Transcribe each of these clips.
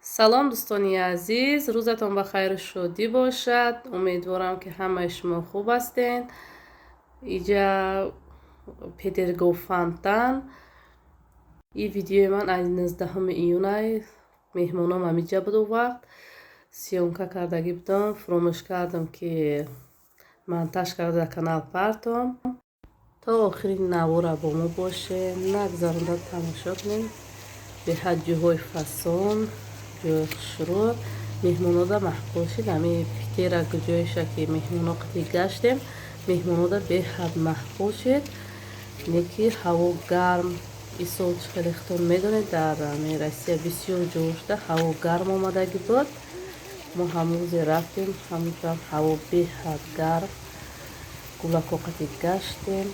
Салом, дӯстони азиз, рӯзатон ба хайру шодӣ бошад. Умедворам, ки ҳамаи шумо хуб ҳастед. Иҷа Петергоф фонтан. И видеои ман аз 19 июнай, меҳмоном ҳамиҷа буд. У вақт съёмка кардагӣ будам, фуромӯш кардам, ки монтаж карда дар канал партом. То охири навора бо мо бошед, нагзаронда тамошо кунед. Беҳад ҷойҳои фасон, ҷои хушрӯ, меҳмонода маъқул шид. Ҳами Питера ҷоеша, ки меҳмоно қати гаштем, меҳмонода беҳад маъқул шид. Неки ҳаво гарм исол, чӣ хеле худтон медонед, дар ҳами Россия бисёр ҷо шуда, ҳаво гарм омадагӣ буд. Мо ҳамон рӯзе рафтем, ҳамонҷоам ҳаво беҳад гарм. Гулако қати гаштем.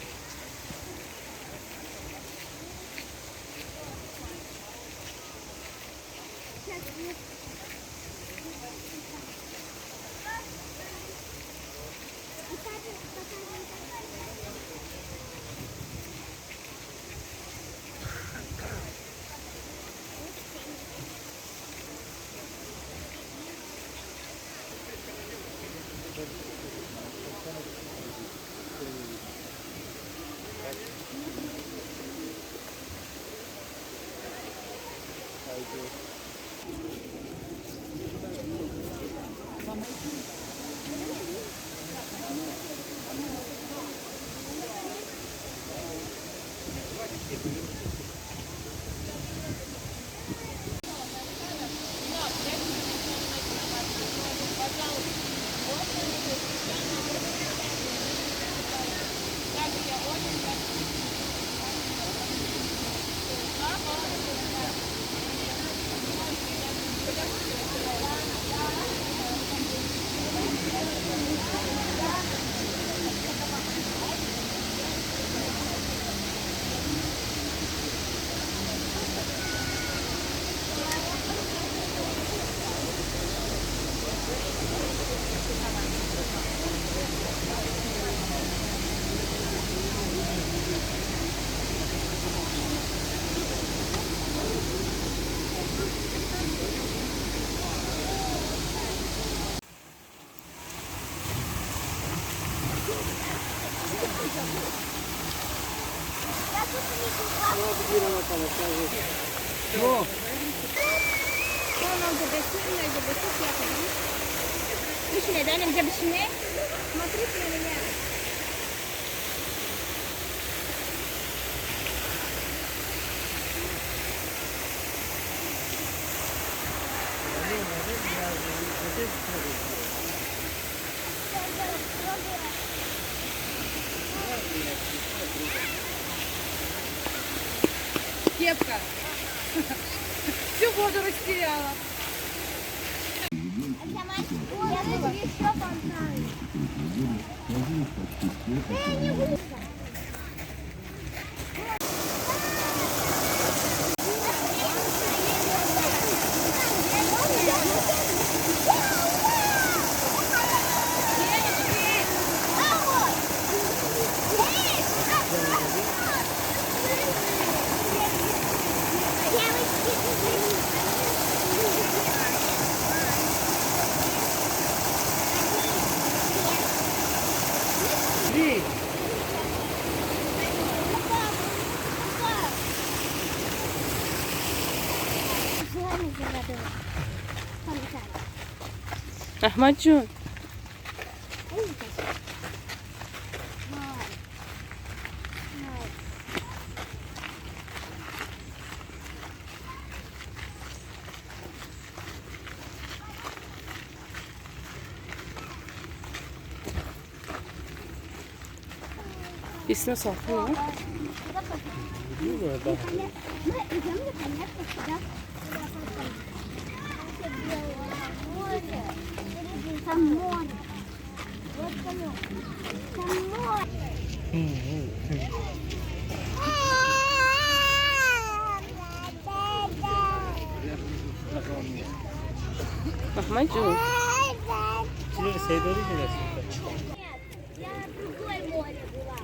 Смотрите на меня. Кепка. Всю воду растеряла. Я еще фонтан. Я не буду. Аҳмадҷон. Песню сохни. Мы идем непонятно куда. Там море. Вот там, там море. Аҳмадҷон. Нет, я на другой море была.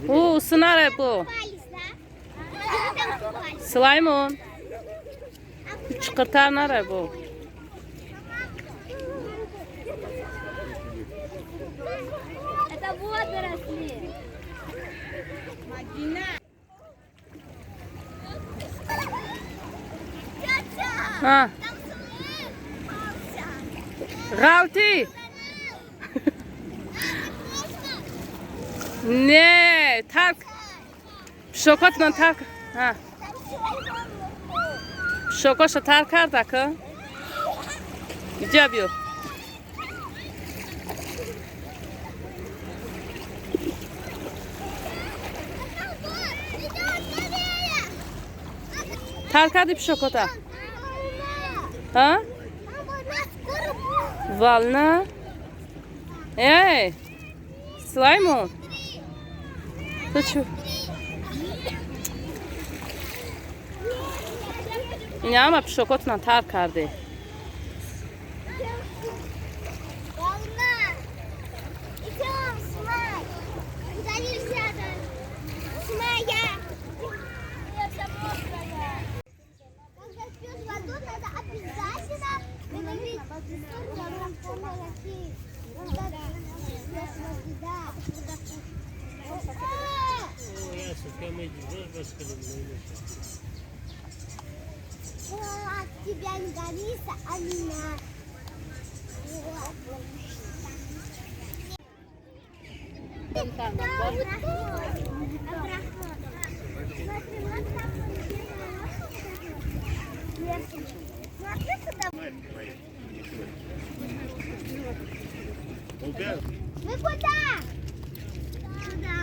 О, сынара бу. Купались, да? А вы там купались? Сулаймон. Чиқиртар нарай бо. Это водоросли. Мадина. А. Ғалти. Не, тарк. Пишокотон тарк. Ҳа. Пишокоша тар карда ка? Иҷа биё. Тар карди пишокота? Ҳа? Волна. Эй, Сулаймон. Ту чӣ? Ин ҳама пишокотона тар карде. Волна. Идем, Сумай. Куда нельзя даже. Сумая. Я вся мокрая. Когда пьешь воду, надо обязательно налить столько. От тебя не горится, а меня. Мы куда? Сюда.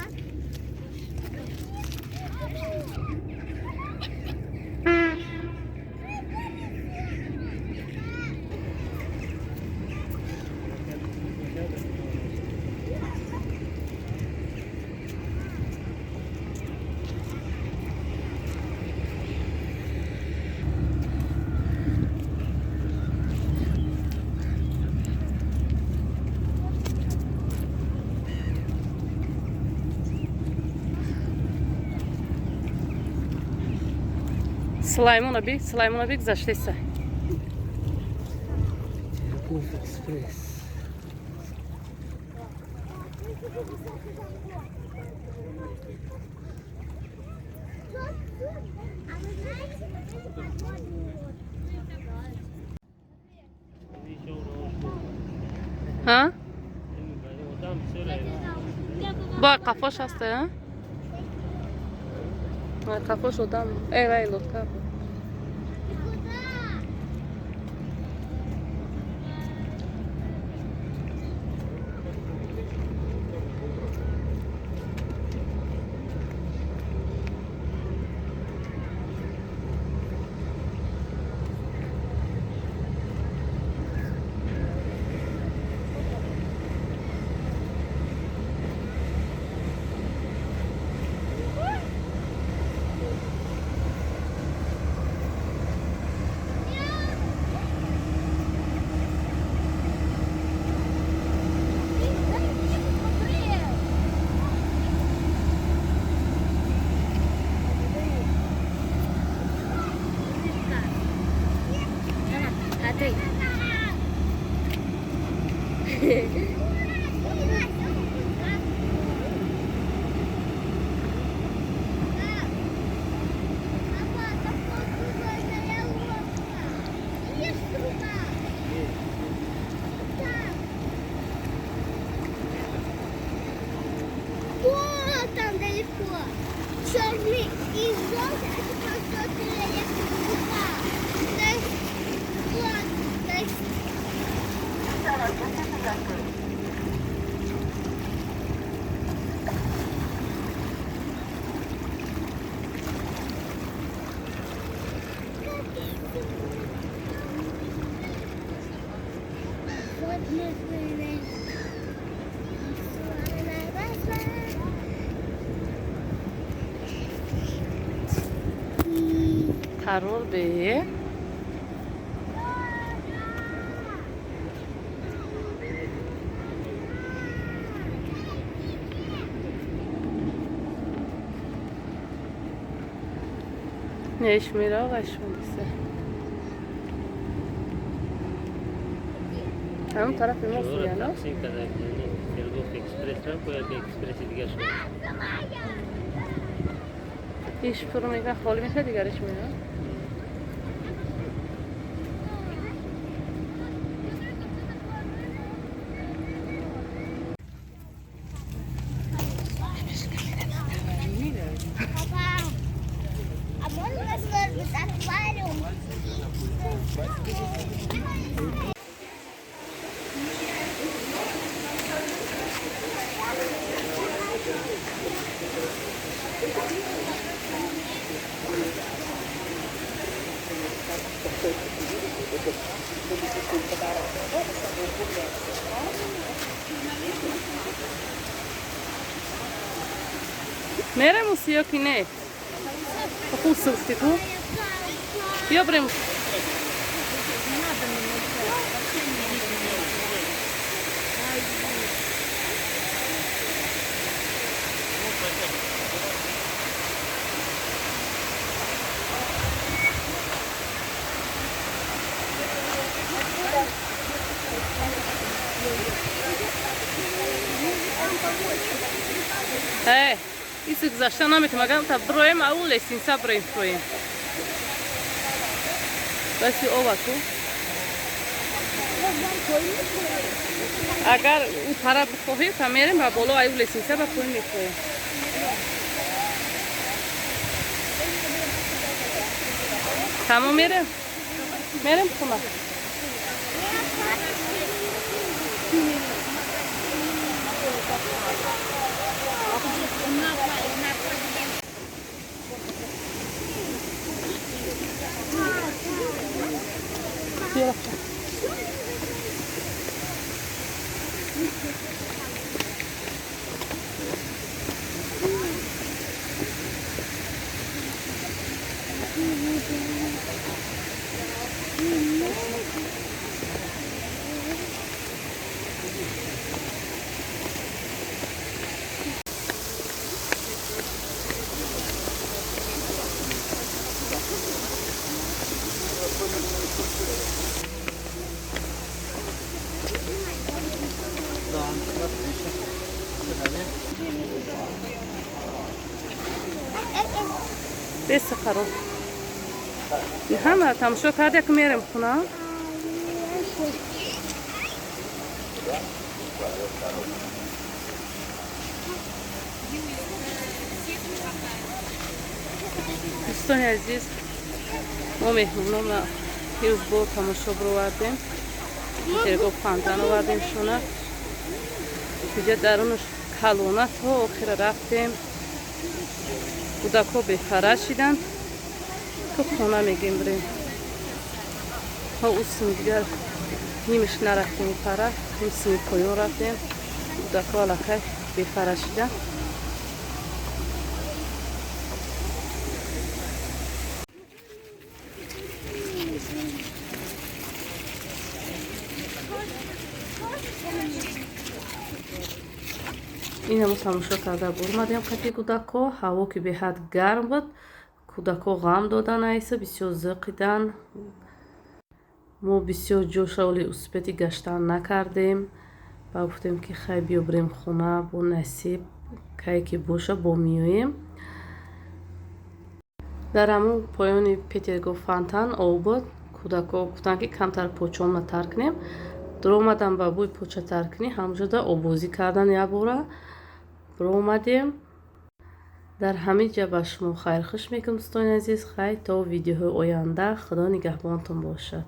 Сулаймона би, Сулаймона би гузаштеса. Экспресс. Ҳа? Бо қафош ҳаста, ҳа? Қафош одам. Эй, вай, лодка. Черный и желтый, это просто рука. То есть, вот мы были. Қарор бе. Неш мера қашон диса. Ҳамон тарафи мост Ҷоро яно. Тақсим карда, Петергоф экспресс ра бояд экспресси дигар шуд. Иш пур мекунад, холӣ мешавад, дигариш меояд. Папа, а можно у нас может быть аквариум? Мерем ё ки не? Хуб суфти ку? Биё бирем. Э, иси гузашта наметавонем, агар та бироем, ау лестница бироем, фуроем. Баси ова ку. Агар ӯ тараф бихоҳӣ, та мерем ба боло, аю лестница ба поин мефуроем. Тамом, мерем. Мерем хона. Биё рафта. Беса хароб. Ҳама тамошо кард, як мерем хона. Дӯстони азиз, мо меҳмонона ҳирӯз бо тамошо бировардем. Петергоф фонтан овардем шуна. Иҷа дарунаш калона, то охира рафтем. Кӯдакҳо бефара шиданд. То хона мегем бирем. То усми дигар нимиш нарафтем пара, ним поён рафтем. Кӯдакҳо аллакай бефара шиданд. Инамо тамошо карда бурмадем қати кӯдакҳо. Ҳаво ки беҳад гарм буд, кӯдакҳо ғам додан, айса бисёр зиқидан. Мо бисёр ҷошаволи успети гаштан накардем. Ба гуфтем, ки хай, биё бирем хона, бо насиб кае ки боша, бо меоем. Дар ҳамун поёни Петергоф фонтан об буд. Кӯдакҳо гуфтанд, ки камтар почомна тар кунем. Дуромадам, ба бӯи поча тар кунӣ, ҳамҷода оббозӣ кардан, якбора биромадем. Дар ҳамин ҷа ба шумо хайрхуш мекунам, дӯстони азиз. Хайр, то видеоҳои оянда, Худо нигаҳбонтон бошад.